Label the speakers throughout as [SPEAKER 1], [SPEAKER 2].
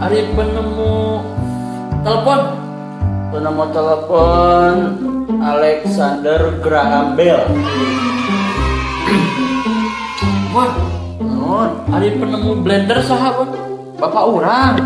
[SPEAKER 1] Ari penemu telepon.
[SPEAKER 2] Penemu telepon Alexander Graham Bell.
[SPEAKER 1] Wah,
[SPEAKER 2] Naon?
[SPEAKER 1] Ari penemu blender saha, Bon?
[SPEAKER 2] Bapak urang.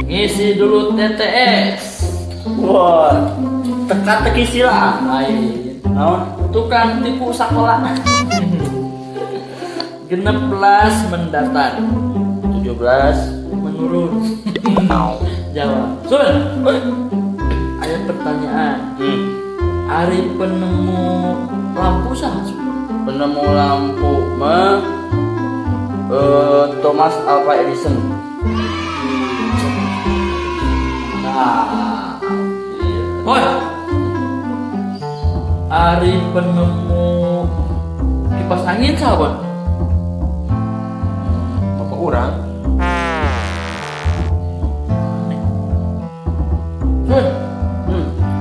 [SPEAKER 1] Ngisi dulu TTS.
[SPEAKER 2] Wah, teka-teki silang.
[SPEAKER 1] Lain.
[SPEAKER 2] Naon?
[SPEAKER 1] Tukang tipu sekolah. 16 mendatar,
[SPEAKER 2] 17
[SPEAKER 1] menurun. Jawab. Sun. Ada pertanyaan. Ari penemu lampu saha?
[SPEAKER 2] Penemu lampu mah Thomas Alva Edison.
[SPEAKER 1] Nah, iya. Woi. Ari penemu kipas angin saha, Bon?
[SPEAKER 3] Bapak urang.
[SPEAKER 1] Sun.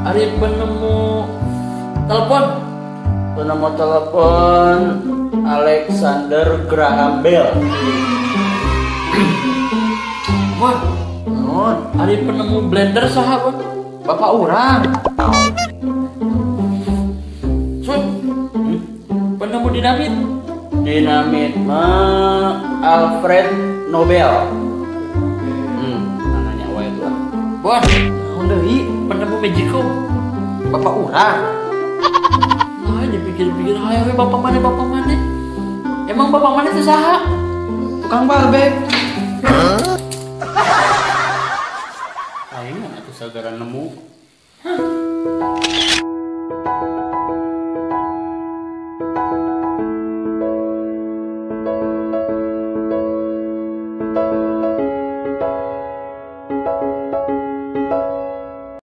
[SPEAKER 1] Ari penemu telepon.
[SPEAKER 2] Penemu telepon Alexander Graham Bell.
[SPEAKER 1] Wah,
[SPEAKER 2] Naon?
[SPEAKER 1] Ari penemu blender saha, Bon?
[SPEAKER 2] Bapak urang.
[SPEAKER 1] Sun. Penemu dinamit.
[SPEAKER 2] Dinamit mah Alfred Nobel. Nanya wae tuh.
[SPEAKER 1] Bon,
[SPEAKER 3] Naon deui?
[SPEAKER 1] Penemu Magicom.
[SPEAKER 3] Bapak urang.
[SPEAKER 1] Nah, dipikir-pikir hayo we bapak mana bapak mana. Emang bapak mana teh saha?
[SPEAKER 3] Tukang barbek.
[SPEAKER 2] Aing atuh sagara nemu.